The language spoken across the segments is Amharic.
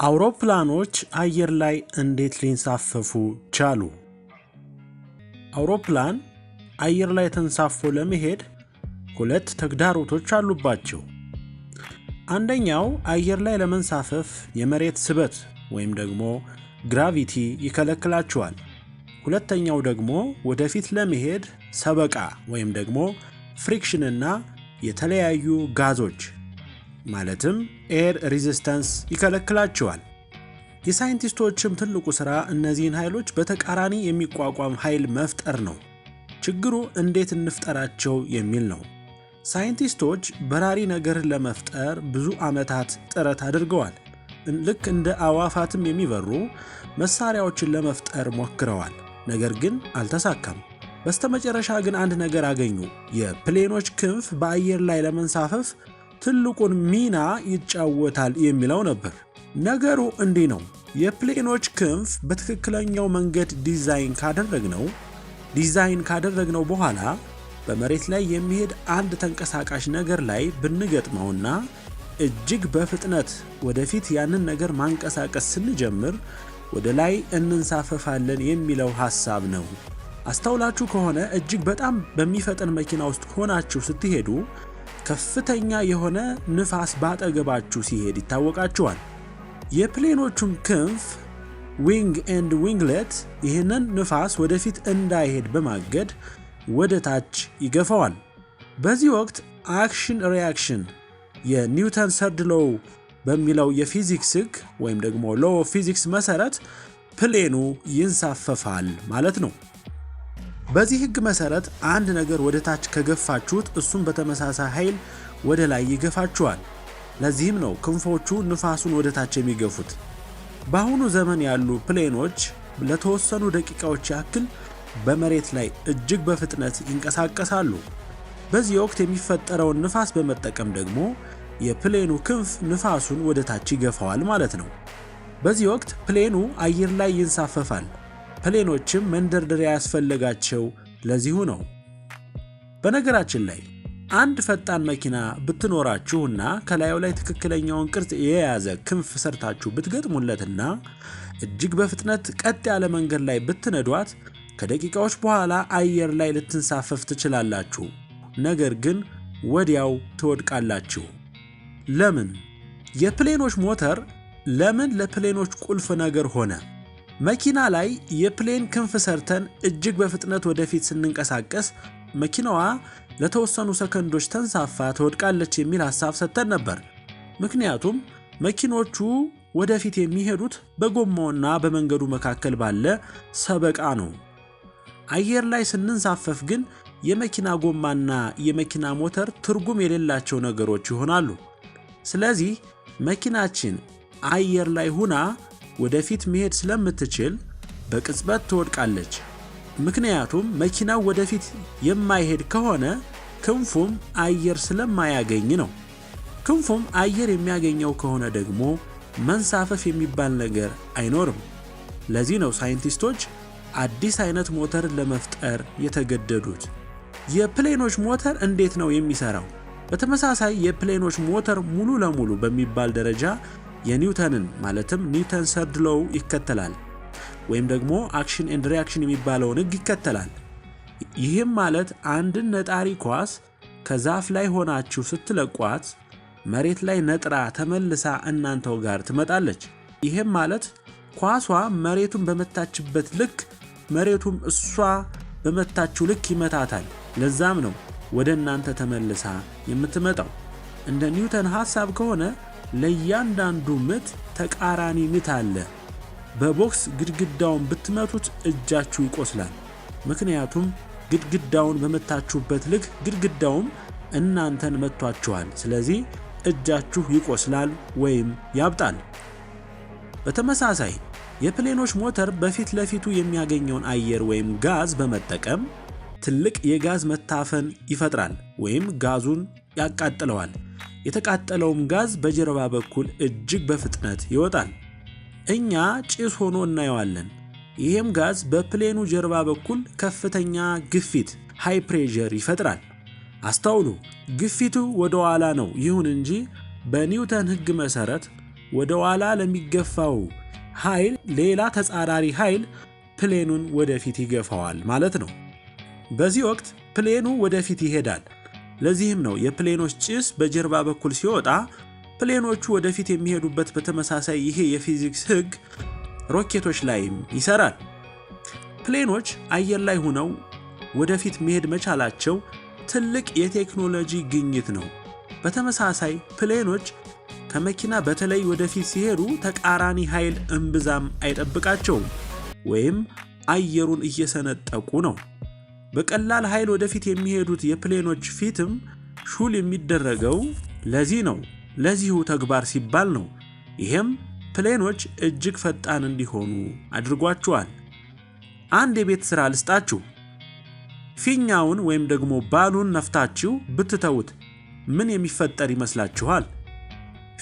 አውሮፕላኖች አየር ላይ እንዴት ሊንሳፈፉ ቻሉ? አውሮፕላን አየር ላይ ተንሳፎ ለመሄድ ሁለት ተግዳሮቶች አሉባቸው። አንደኛው አየር ላይ ለመንሳፈፍ የመሬት ስበት ወይም ደግሞ gravity ይከለክላቸዋል። ሁለተኛው ደግሞ ወደፊት ለመሄድ ሰበቃ ወይም ደግሞ friction ና የተለያዩ ጋዞች ማለትም air resistance ይከለክላቸዋል። የሳይንቲስቶችም ትልቁ ሥራ እነዚህን ኃይሎች በተቃራኒ የሚቋቋም ኃይል መፍጠር ነው። ችግሩ እንዴት እንፍጠራቸው የሚል ነው። ሳይንቲስቶች በራሪ ነገርን ለመፍጠር ብዙ ዓመታት ጥረት አድርገዋል። ልክ እንደ አዋፋትም የሚበሩ መሳሪያዎችን ለመፍጠር ሞክረዋል። ነገር ግን አልተሳካም። በስተመጨረሻ ግን አንድ ነገር አገኙ። የ plane ኦች ክንፍ በአየር ላይ ለመንሳፈፍ ትልቁን ሚና ይጫወታል የሚለው ነበር። ነገሩ እንዲህ ነው። የ plane ኦች ክንፍ በትክክለኛው መንገድ ዲዛይን ካደረግነው በኋላ በመሬት ላይ የሚሄድ አንድ ተንቀሳቃሽ ነገር ላይ ብንገጥመውና እጅግ በፍጥነት ወደፊት ያንን ነገር ማንቀሳቀስ ስንጀምር ወደ ላይ እንንሳፈፋለን የሚለው ሐሳብ ነው። አስተውላችሁ ከሆነ እጅግ በጣም በሚፈጥን መኪና ውስጥ ሆናችሁ ስትሄዱ ከፍተኛ የሆነ ንፋስ ባጠገባችሁ ሲሄድ ይታወቃችኋል። የ plane ኦቹም ክንፍ wing and winglet ይህንን ንፋስ ወደፊት እንዳይሄድ በማገድ ወደ ታች ይገፋዋል። በዚህ ወቅት action reaction የ Newton third law በሚለው የፊዚክስ ሕግ ወይም ደግሞ law of physics መሰረት plane ኑ ይንሳፈፋል ማለት ነው። በዚህ ሕግ መሰረት አንድ ነገር ወደ ታች ከገፋችሁት እሱም በተመሳሳይ ኃይል ወደ ላይ ይገፋችኋል። ለዚህም ነው ክንፎቹ ንፋሱን ወደ ታች የሚገፉት። በአሁኑ ዘመን ያሉ plane ኦች ለተወሰኑ ደቂቃዎች ያክል በመሬት ላይ እጅግ በፍጥነት ይንቀሳቀሳሉ። በዚህ ወቅት የሚፈጠረውን ንፋስ በመጠቀም ደግሞ የ plane ኑ ክንፍ ንፋሱን ወደ ታች ይገፋዋል ማለት ነው። በዚህ ወቅት plane ኑ አየር ላይ ይንሳፈፋል። Plane ኦችም መንደርደሪያ ያስፈለጋቸው ለዚሁ ነው። በነገራችን ላይ አንድ ፈጣን መኪና ብትኖራችሁና ከላዩ ላይ ትክክለኛውን ቅርጽ የያዘ ክንፍ ሰርታችሁ ብትገጥሙለትና እጅግ በፍጥነት ቀጥ ያለ መንገድ ላይ ብትነዷት ከደቂቃዎች በኋላ አየር ላይ ልትንሳፈፍ ትችላላችሁ። ነገር ግን ወዲያው ትወድቃላችሁ። ለምን? የ plane ኦች ሞተር ለምን ለ plane ኦች ቁልፍ ነገር ሆነ? መኪና ላይ የ plane ክንፍ ሰርተን እጅግ በፍጥነት ወደፊት ስንንቀሳቀስ መኪናዋ ለተወሰኑ ሰከንዶች ተንሳፋ ትወድቃለች የሚል ሐሳብ ሰጥተን ነበር። ምክንያቱም መኪኖቹ ወደፊት የሚሄዱት በጎማውና በመንገዱ መካከል ባለ ሰበቃ ነው። አየር ላይ ስንንሳፈፍ ግን የመኪና ጎማና የመኪና ሞተር ትርጉም የሌላቸው ነገሮች ይሆናሉ። ስለዚህ መኪናችን አየር ላይ ሁና ወደፊት መሄድ ስለምትችል በቅጽበት ትወድቃለች። ምክንያቱም መኪናው ወደፊት የማይሄድ ከሆነ ክንፉም አየር ስለማያገኝ ነው። ክንፉም አየር የሚያገኘው ከሆነ ደግሞ መንሳፈፍ የሚባል ነገር አይኖርም። ለዚህ ነው ሳይንቲስቶች አዲስ አይነት ሞተር ለመፍጠር የተገደዱት። የ plane ኦች ሞተር እንዴት ነው የሚሰራው? በተመሳሳይ የ plane ኦች ሞተር ሙሉ ለሙሉ በሚባል ደረጃ የኒውተንን ማለትም Newton third law ይከተላል ወይም ደግሞ action and reaction የሚባለውን ሕግ ይከተላል። ይህም ማለት አንድን ነጣሪ ኳስ ከዛፍ ላይ ሆናችሁ ስትለቋት መሬት ላይ ነጥራ ተመልሳ እናንተው ጋር ትመጣለች። ይህም ማለት ኳሷ መሬቱን በመታችበት ልክ መሬቱም እሷ በመታችው ልክ ይመታታል። ለዛም ነው ወደ እናንተ ተመልሳ የምትመጣው። እንደ ኒውተን ሐሳብ ከሆነ ለእያንዳንዱ ምት ተቃራኒ ምት አለ። በቦክስ ግድግዳውን ብትመቱት እጃችሁ ይቆስላል። ምክንያቱም ግድግዳውን በመታችሁበት ልክ ግድግዳውም እናንተን መቷችኋል። ስለዚህ እጃችሁ ይቆስላል ወይም ያብጣል። በተመሳሳይ የ plane ኦች ሞተር በፊት ለፊቱ የሚያገኘውን አየር ወይም ጋዝ በመጠቀም ትልቅ የጋዝ መታፈን ይፈጥራል ወይም ጋዙን ያቃጥለዋል። የተቃጠለውም ጋዝ በጀርባ በኩል እጅግ በፍጥነት ይወጣል። እኛ ጭስ ሆኖ እናየዋለን። ይህም ጋዝ በ plane ኑ ጀርባ በኩል ከፍተኛ ግፊት high pressure ይፈጥራል። አስተውሉ፣ ግፊቱ ወደ ኋላ ነው። ይሁን እንጂ በኒውተን ሕግ መሰረት ወደ ኋላ ለሚገፋው ኃይል ሌላ ተጻራሪ ኃይል plane ኡን ወደፊት ይገፋዋል ማለት ነው። በዚህ ወቅት plane ኡ ወደፊት ይሄዳል። ለዚህም ነው የ plane ኦች ጭስ በጀርባ በኩል ሲወጣ plane ኦቹ ወደፊት የሚሄዱበት። በተመሳሳይ ይሄ የፊዚክስ ሕግ ሮኬቶች ላይም ይሰራል። Plane ኦች አየር ላይ ሆነው ወደፊት መሄድ መቻላቸው ትልቅ የቴክኖሎጂ ግኝት ነው። በተመሳሳይ plane ኦች ከመኪና በተለይ ወደፊት ሲሄዱ ተቃራኒ ኃይል እምብዛም አይጠብቃቸውም ወይም አየሩን እየሰነጠቁ ነው። በቀላል ኃይል ወደፊት የሚሄዱት የ plane ኦች ፊትም ሹል የሚደረገው ለዚህ ነው፣ ለዚሁ ተግባር ሲባል ነው። ይሄም plane ኦች እጅግ ፈጣን እንዲሆኑ አድርጓቸዋል። አንድ የቤት ሥራ ልስጣችሁ። ፊኛውን ወይም ደግሞ balloon ነፍታችሁ ብትተዉት ምን የሚፈጠር ይመስላችኋል?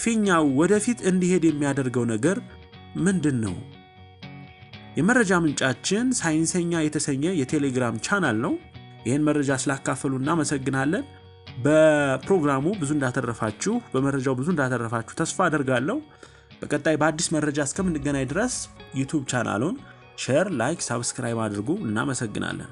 ፊኛው ወደፊት እንዲሄድ የሚያደርገው ነገር ምንድን ነው? የመረጃ ምንጫችን ሳይንሰኛ የተሰኘ የቴሌግራም ቻናል ነው። ይህን መረጃ ስላካፈሉ እናመሰግናለን። በፕሮግራሙ ብዙ እንዳተረፋችሁ፣ በመረጃው ብዙ እንዳተረፋችሁ ተስፋ አደርጋለሁ። በቀጣይ በአዲስ መረጃ እስከምንገናኝ ድረስ YouTube channel ኡን share፣ like፣ subscribe አድርጉ። እናመሰግናለን።